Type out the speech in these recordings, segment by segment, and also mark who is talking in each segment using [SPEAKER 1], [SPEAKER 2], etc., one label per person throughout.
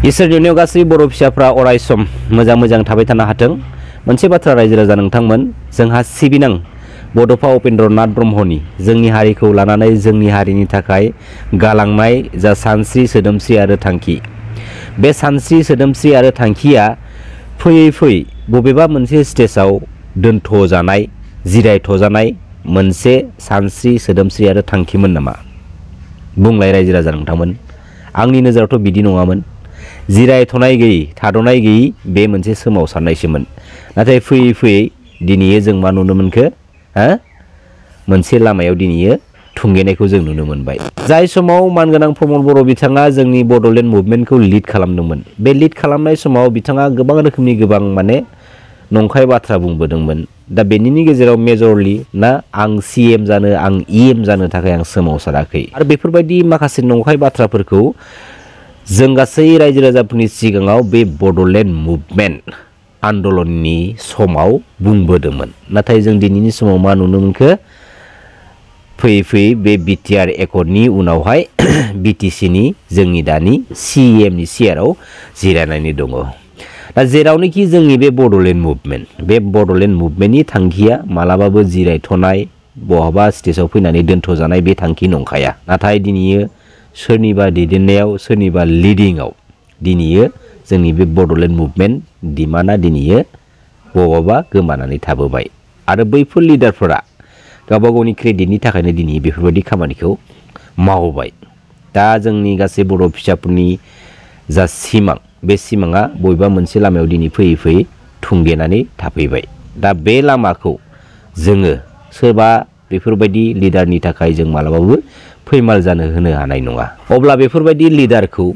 [SPEAKER 1] इसोरनि अननायाव गासै बर' फिसाफ्रा अराय सम मोजां मोजां थाबाय थानो हाथों। मोनसे बाथ्रा रायजो राजा नोंथांमोन, जोंहा सिबिनां बड'फा उपेन्द्रनाथ ब्रह्मनि जोंनि हारिखौ लानानै जोंनि हारिनि थाखाय गालांनाय जा सानस्रि सोदोमस्रि आरो थांखि, बे सानस्रि सोदोमस्रि आरो थांखिया फैयै फैयै बबेबा मोनसे स्टेजाव दोनथ'जानाय, जिरायथ'जानाय मोनसे सानस्रि सोदोमस्रि आरो थांखिमोन नामा? बुंलाय रायजो राजा नोंथांमोन। आंनि नोजोरावथ' बिदि नङामोन। जिरायथ'नाय गैयै, थाद'नाय गैयै बे मोनसे सोमावसारनायसोमोन। नाथाय फैयै फैयै दिनैयो जों मा नुनो मोनखो? मोनसे लामायाव दिनैयो थुंगेनायखौ जों नुनो मोनबाय। जाय समाव मानगोनां प्रमद बर' बिथाङा जोंनि बड'लेण्ड मुभमेन्टखौ लिड खालामदोंमोन, बे लिड खालामनाय समाव बिथाङा गोबां रोखोमनि गोबां नंखाय बाथ्रा बुंबोदोंमोन। दा बेनिनि गेजेराव मेजरलि ना आं CM जानो, आं EM जानो थाखाय आं सोमावसाराखै। आरो बेफोरबायदि माखासे नंखाय बाथ्राफोरखौ जों गासै रायजो राजाफोरनि सिगाङाव बे बड'लेण्ड मुभमेन्ट आन्दलननि समाव बुंबोदोंमोन। नाथाय जों दिनैनि समाव मा नुनो मोनखो? फैयै फैयै बे BTR एकर्डनि उनावहाय BTCनि जोंनि दानि CEMनि चेयाराव जिरायनानै दङ। दा जेरावनोखि जोंनि बे बड'लेण्ड मुभमेन्टनि थांखिया मालाबाबो जिरायथ'नाय, बहाबा स्टेजाव फैनानै दोनथ'जानाय बे थांखि नंखाया। नाथाय दिनैयो सोरनिबा दैदेननायाव, सोरनिबा लिडिंआव दिनैयो जोंनि बे बड'लेण्ड मुभमेन्ट डिमान्डआ दिनैयो बबावबा गोमानानै थाबोबाय। आरो बैफोर लिडारफोरा गावबा गावनि क्रेडिटनि थाखायनो दिनै बेफोरबायदि खामानिखौ मावबाय। दा जोंनि गासै बर' फिसाफोरनि जा सिमां, बे सिमाङा बबेबा मोनसे लामायाव दिनै फैयै फैयै थुंगेनानै थाफैबाय। दा बे लामाखौ जोङो सोरबा बेफोरबायदि लिडारनि थाखाय जों मालाबाबो फैमाल जानो होनो हानाय नङा। अब्ला बेफोरबायदि लिडारखौ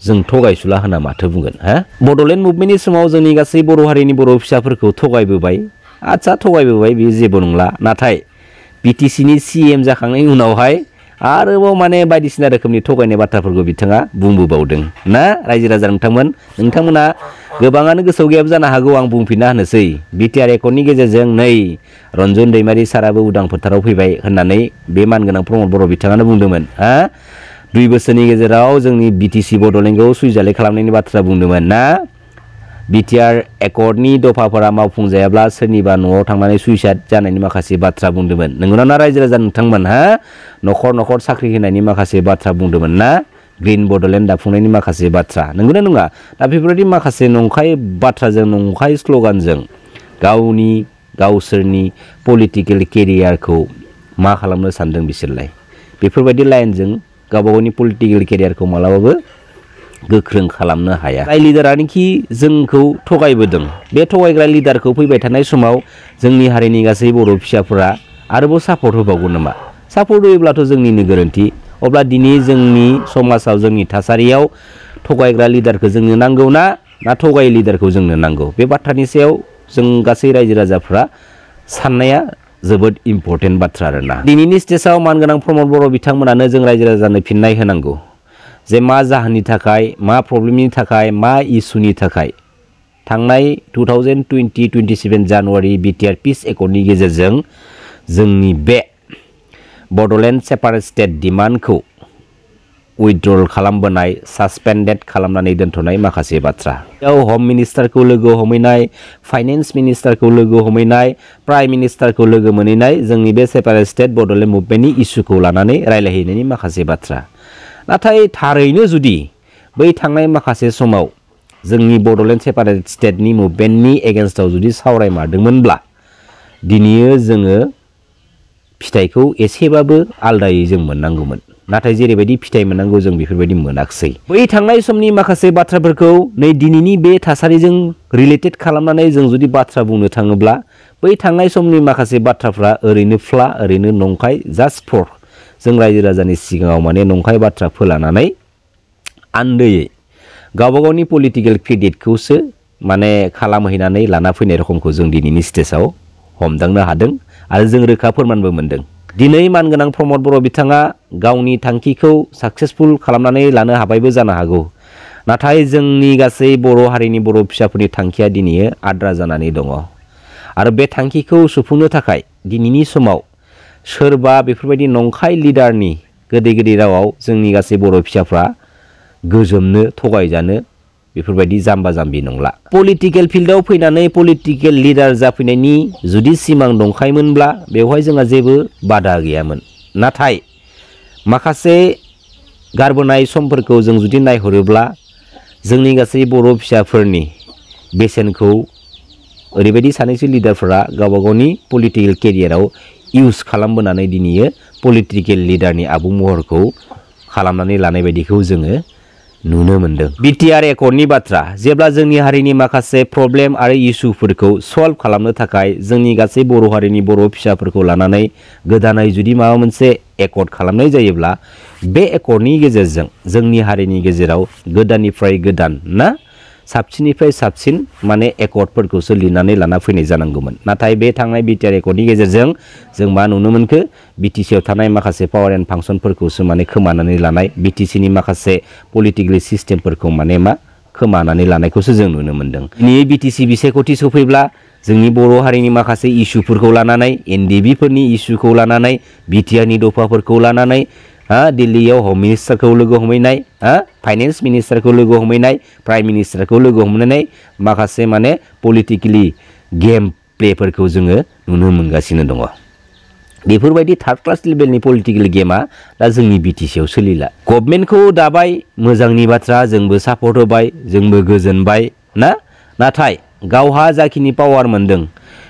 [SPEAKER 1] जों थगायसुला होना माथो बुंगोन? बड'लेण्ड मुभमेन्टनि समाव जोंनि गासै बर' हारिनि बर' फिसाफोरखौ थगायबोबाय। आच्छा, थगायबोबाय, बेयो जेबो नंला। नाथाय BTCनि CM जाखांनायनि उनावहाय आरोबाव बायदिसिना रोखोमनि थगायनाय बाथ्राफोरखौ बिथाङा बुंबोबावदों ना रायजो राजा नोंथांमोन। नोंथांमोना गोबाङानो गोसोआव गैयाबो जानो हागौ, आं बुंफिनना होनोसै। BTR एकर्डनि गेजेरजों नै रन्जन दैमारि साराबो उदां फोथाराव फैबाय होननानै बे मानगोनां प्रमद बर' बिथाङानो बुंदोंमोन। 2 बोसोरनि गेजेराव जोंनि BTC बड'लेण्डखौ सुइजाले खालामनायनि बाथ्रा बुंदोंमोन ना। BTR एकर्डनि दफाफोरा मावफुंजायाब्ला सोरनिबा न'आव थांनानै सुइसाइड जानायनि माखासे बाथ्रा बुंदोंमोन। नंगौना रायजो राजा नोंथांमोन? न'खर न'खर साख्रि होनायनि माखासे बाथ्रा बुंदोंमोन ना। ग्रिन बड'लेण्ड दाफुंनायनि माखासे बाथ्रा, नंगौना नङा? दा बेफोरबायदि माखासे नंखाय बाथ्राजों, नंखाय स्ल'गानजों गावसोरनि पलिटिकेल केरियारखौ मा खालामनो सानदों बिसोरलाय? बेफोरबायदि लाइनजों गावबा गावनि पलिटिकेल केरियारखौ मालाबाबो गोख्रों खालामनो हाया। जाय लिडारानोखि जोंखौ थगायबोदों, बे थगायग्रा लिडारखौ फैबाय थानाय समाव जोंनि हारिनि गासै बर' फिसाफोरा आरोबाव सापर्ट होबावगोन नामा? सापर्ट होयोब्लाथ' जोंनिनो गोरोन्थि। अब्ला दिनै जोंनि समाजाव, जोंनि थासारियाव थगायग्रा लिडारखौ जोंनो नांगौ ना थगाय लिडारखौ जोंनो नांगौ? बे बाथ्रानि सायाव जों गासै रायजो राजाफ्रा साननाया जोबोद इम्पर्टेन्ट बाथ्रा आरोना। दिनैनि स्टेजाव मानगोनां प्रमद बर' बिथांमोनानो जों रायजो राजानो फिननाय होनांगौ जे मा जाहोननि थाखाय, मा प्रब्लेमनि थाखाय, मा इसुनि थाखाय थांनाय 2027 जानुवारि BTR पिस एकर्डनि गेजेरजों जोंनि बे बड'लेण्ड सेपारेट स्टेट डिमान्डखौ उइथड्रल खालामबोनाय, सासपेन्डेड खालामनानै दोनथ'नाय माखासे बाथ्रा। बेयाव हम मिनिस्टारखौ लोगो हमहैनाय, फाइनेन्स मिनिस्टारखौ लोगो हमहैनाय, प्राइम मिनिस्टारखौ लोगो मोनहैनाय, जोंनि बे सेपारेट स्टेट बड'लेण्ड मुभमेन्टनि इस्युखौ लानानै रायलायहैनायनि माखासे बाथ्रा। नाथाय थारैनो जुदि बै थांनाय माखासे समाव जोंनि बड'लेण्ड सेपारेट स्टेटनि मुभमेन्टनि एगेन्स्टआव जुदि सावरायमारदोंमोनब्ला दिनैयो जोङो फिथाइखौ एसेबाबो आलदायै जों मोननांगौमोन। नाथाय जेरैबायदि फिथाइ मोननांगौ जों बेफोरबायदि मोनाखिसै। बै थांनाय समनि माखासे बाथ्राफोरखौ नै दिनैनि बे थासारिजों रिलेटेड खालामनानै जों जुदि बाथ्रा बुंनो थाङोब्ला बै थांनाय समनि माखासे बाथ्राफ्रा ओरैनो नंखाय, जास्ट फर जों रायजो राजानि सिगाङाव नंखाय बाथ्रा फोलानानै आन्दैयै गावबा गावनि पलिटिकेल क्रेडिटखौसो खालामहैनानै लाना फैनाय रखमखौ जों दिनैनि स्टेजाव हमदांनो हादों आरो जों रोखा फोरमानबो मोनदों। दिनै मानगोनां प्रमद बर' बिथाङा गावनि थांखिखौ साक्सेसफुल खालामनानै लानो हाबायबो जानो हागौ। नाथाय जोंनि गासै बर' हारिनि बर' फिसाफोरनि थांखिया दिनै आद्रा जानानै दङ। आरो बे थांखिखौ सुफुंनो थाखाय दिनैनि समाव सोरबा बेफोरबायदि नंखाय लिडारनि गोदै गोदै रावाव जोंनि गासै बर' फिसाफ्रा गोजोमनो थगायजानो बेफोरबायदि जाम्बा जाम्बि नंला। पलिटिकेल फिल्डआव फैनानै पलिटिकेल लिडार जाफैनायनि जुदि सिमां दंखायोमोनब्ला बेवहाय जोंहा जेबो बादा गैयामोन। नाथाय माखासे गारबोनाय समफोरखौ जों जुदि नायहरोब्ला जोंनि गासै बर' फिसाफोरनि बेसेनखौ ओरैबायदि सानैसो लिडारफोरा गावबा गावनि पलिटिकेल केरियाराव इउज खालामबोनानै दिनैयो पलिटिकेल लिडारनि आबुं महरखौ खालामनानै लानाय बायदिखौ जोङो नुनो मोनदों। बिटिआर एकर्डनि बाथ्रा, जेब्ला जोंनि हारिनि माखासे प्रब्लेम आरो इस्युफोरखौ सल्भ खालामनो थाखाय जोंनि गासै बर' हारिनि बर' फिसाफोरखौ लानानै गोदानै जुदि माबा मोनसे एकर्ड खालामनाय जायोब्ला बे एकर्डनि गेजेरजों जोंनि हारिनि गेजेराव गोदाननिफ्राय गोदान ना साबसिननिफ्राय साबसिन माने एकर्डफोरखौसो लिरनानै लाना फैनाय जानांगौमोन। नाथाय बे थांनाय बिटिआर एकर्डनि गेजेरजों जों मा नुनो मोनखो, बिटिसिआव थानाय माखासे पावार एन्ड फांसनफोरखौसो माने खोमानानै लानाय, बिटिसिनि माखासे पलिटिकेल सिस्टेमफोरखौ माने मा खोमानानै लानायखौसो जों नुनो मोनदों। दिनै बिटिसि बिसायख'थि सफैब्ला जोंनि बर' हारिनि माखासे इस्युफोरखौ लानानै, एनडिबिफोरनि इस्युखौ लानानै, बिटिआरनि दफाफोरखौ लानानै दिल्लीयाव होम मिनिस्टारखौ लोगो हमहैनाय, फाइनेन्स मिनिस्टारखौ लोगो हमहैनाय, प्राइम मिनिस्टारखौ लोगो हमहैनाय माखासे माने पलिटिकेलि गेम प्लेफोरखौ जोङो नुनो मोनगासिनो दङ। बेफोरबायदि थार्ड क्लास लेभेलनि पलिटिकेल गेमा दा जोंनि बिटिसिआव सोलिला। गभर्नमेन्टखौ दाबाय, मोजांनि बाथ्रा, जोंबो सापर्ट होबाय, जोंबो गोजोनबाय ना। नाथाय गावहा जाखिनि पावार मोनदों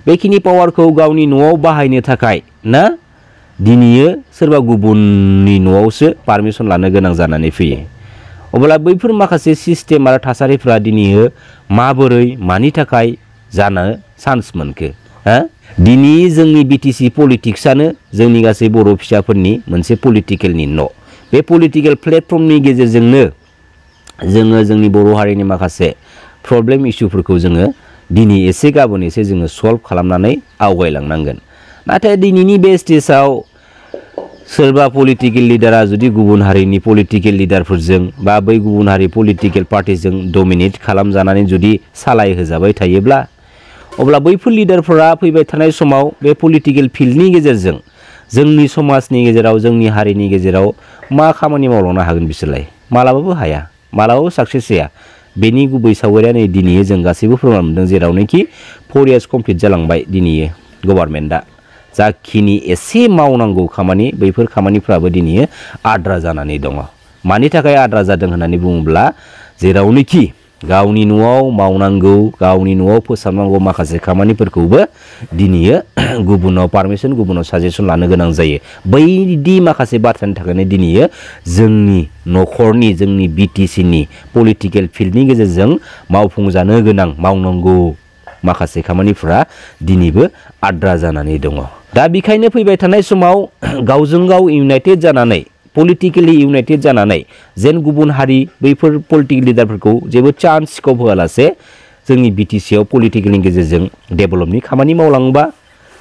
[SPEAKER 1] बेखिनि पावारखौ गावनि न'आव बाहायनो थाखाय ना दिनैयो सोरबा गुबुननि न'आवसो पारमिसन लानो गोनां जानानै फैयो। अब्ला बैफोर माखासे सिस्टेम आरो थासारिफ्रा दिनैयो माबोरै मानि थाखाय जानो चान्स मोनखो? दिनै जोंनि बिटिसि पलिटिक्सआनो जोंनि गासै बर' फिसाफोरनि मोनसे पलिटिकेलनि न'। बे पलिटिकेल प्लेटफर्मनि गेजेरजोंनो जोङो जोंनि बर' हारिनि माखासे प्रब्लेम इस्युफोरखौ जोङो दिनै एसे गाबोन एसे जोङो सल्भ खालामनानै आवगायलांनांगोन। नाथाय दिनैनि बे स्टेजाव सोरबा पलिटिकेल लिडारा जुदि गुबुन हारिनि पलिटिकेल लिडारफोरजों बा बै गुबुन हारि पलिटिकेल पार्टिजों डमिनेट खालामजानानै जुदि सालायहोजाबाय थायोब्ला अब्ला बैफोर लिडारफोरा फैबाय थानाय समाव बे पलिटिकेल फिल्डनि गेजेरजों जोंनि समाजनि गेजेराव, जोंनि हारिनि गेजेराव मा खामानि मावलांनो हागोन बिसोरलाय? मालाबाबो हाया, मालाबाबो साक्सेस जाया। बेनि गुबै सावगारिया नै दिनैयो जों गासैबो फोरमान मोनदों, जेरावनोखि 4 इयार्स कमप्लिट जालांबाय दिनैयो गभर्नमेन्टआ। जाखिनि एसे मावनांगौ खामानि बैफोर खामानिफ्राबो दिनैयो आद्रा जानानै दङ। मानि थाखाय आद्रा जादों होननानै बुङोब्ला जेरावनोखि गावनि न'आव मावनांगौ, गावनि न'आव फोसाबनांगौ माखासे खामानिफोरखौबो दिनैयो गुबुनाव पारमिसन, गुबुनाव साजेसन लानो गोनां जायो। बैदि माखासे बाथ्रानि थाखायनो दिनैयो जोंनि न'खरनि, जोंनि बिटिसिनि पलिटिकेल फिल्डनि गेजेरजों मावफुंजानो गोनां मावनांगौ माखासे खामानिफोरा दिनैबो आद्रा जानानै दङ। दा बेखायनो फैबाय थानाय समाव गावजों गाव इउनाइटेड जानानै, पलिटिकेलि इउनाइटेड जानानै जेन गुबुन हारि बैफोर पलिटिकेल लिडारफोरखौ जेबो चान्स स्कप होआलासे जोंनि बिटिसिआव पलिटिकेलनि गेजेरजों डेभेलपनि खामानि मावलाङोबा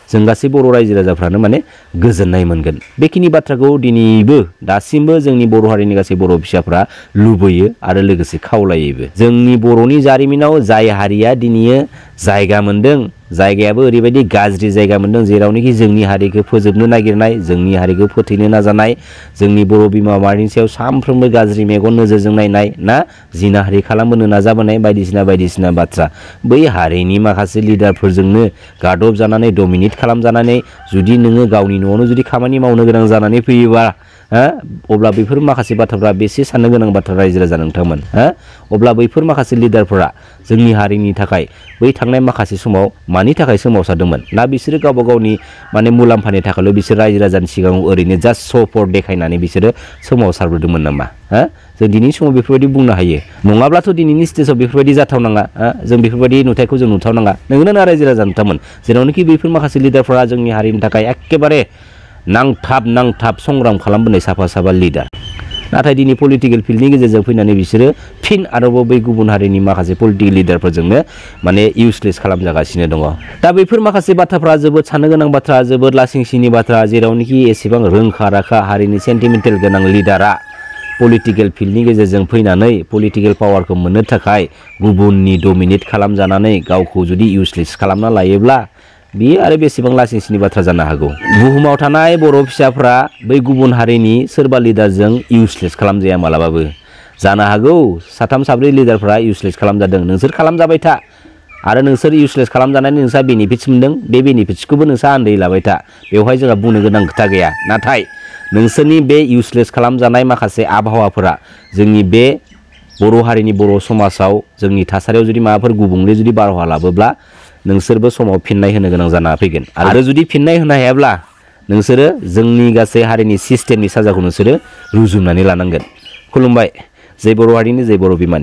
[SPEAKER 1] जों गासै बर' रायजो राजाफ्रानो माने गोजोननाय मोनगोन। बेखिनि बाथ्राखौ दिनैबो दासिमबो जोंनि बर' हारिनि गासै बर' फिसाफ्रा लुबैयो आरो लोगोसे खावलायोबो। जोंनि बर'नि जारिमिनाव जाय हारिया दिनैयो जायगा मोनदों, जायगायाबो ओरैबायदि गाज्रि जायगा मोनदों जेरावनोखि जोंनि हारिखौ फोजोबनो नागिरनाय, जोंनि हारिखौ फोथैनो नाजानाय, जोंनि बर' बिमा माहारिनि सायाव सानफ्रोमबो गाज्रि मेगन नोजोरजों नायनाय ना, जिनाहारि खालामबोनो नाजाबोनाय बायदिसिना बाथ्रा, बै हारिनि माखासे लिडारफोरजोंनो गादब जानानै डमिनेट खालामजानानै जुदि नोङो गावनि न'आवनो जुदि खामानि मावनो गोनां जानानै फैयोबा अब्ला बैफोर माखासे बाथ्राफ्रा बेसे साननो गोनां बाथ्रा रायजो राजा नोंथांमोन। अब्ला बैफोर माखासे लिडारफोरा जोंनि हारिनि थाखाय बै थांनाय माखासे समाव मानि थाखाय सोमावसारदोंमोन? ना बिसोरो गावबा गावनि माने मुलाम्फानि थाखायल' बिसोर रायजो राजानि सिगाङाव ओरैनो जास्ट सपर्ट देखायनानै बिसोरो सोमावसारबोदोंमोन नामा? जों दिनैनि समाव बेफोरबायदि बुंनो हायो। नङाब्लाथ' दिनैनि स्टेजाव बेफोरबायदि जाथावनाङा, जों बेफोरबायदि नुथायखौ जों नुथावनाङा। नोंगौना रायजो राजा नोंथांमोन? जेरावनोखि बैफोर माखासे लिडारफोरा जोंनि हारिनि थाखाय एखेबारे नांथाब संग्राम खालामबोनाय साफा लिडार। नाथाय दिनै पलिटिकेल फिल्डनि गेजेरजों फैनानै बिसोरो फिन आरोबाव बै गुबुन हारिनि माखासे पलिटिकेल लिडारफोरजोंनो माने इउसलेस खालामजागासिनो दङ। दा बैफोर माखासे बाथ्राफ्रा जोबोद साननो गोनां बाथ्रा, जोबोद लासिंसिंनि बाथ्रा, जेरावनोखि एसेबां रोंखा राखा हारिनि सेन्टिमेन्टेल गोनां लिडारा पलिटिकेल फिल्डनि गेजेरजों फैनानै पलिटिकेल पावारखौ मोननो थाखाय गुबुननि डमिनेट खालामजानानै गावखौ जुदि इउसलेस खालामना लायोब्ला बियो आरो बेसेबां लासिंसिंनि बाथ्रा जानो हागौ। बुहुमाव थानाय बर' फिसाफ्रा बै गुबुन हारिनि सोरबा लिडारजों इउसलेस खालामजाया मालाबाबो। जानो हागौ साथाम साब्रै लिडारफ्रा इउसलेस खालामजादों नोंसोर खालामजाबाय था आरो नोंसोर इउसलेस खालामजानानै नोंसा बेनिफिट्स मोनदों बे बेनिफिट्सखौबो नोंसा आन्दै लाबाय था बेवहाय जोंहा बुंनो गोनां खोथा गैया नाथाय नोंसोरनि बे इउसलेस खालामजानाय माखासे आबहावाफोरा जोंनि बे बर' हारिनि बर' समाजाव जोंनि थासारियाव जुदि माबाफोर गुबुंले जुदि बारहावा लाबोब्ला नोंसोरबो समाव फिननाय होनो गोनां जाना फैगोन आरो जुदि फिननाय होनो हायाब्ला नोंसोरो जोंनि गासै हारिनि सिस्टेमनि साजाखौ नोंसोरो रुजुनानै लानांगोन खुलुमबाय जय बर' हारिनि जय बर' बिमानि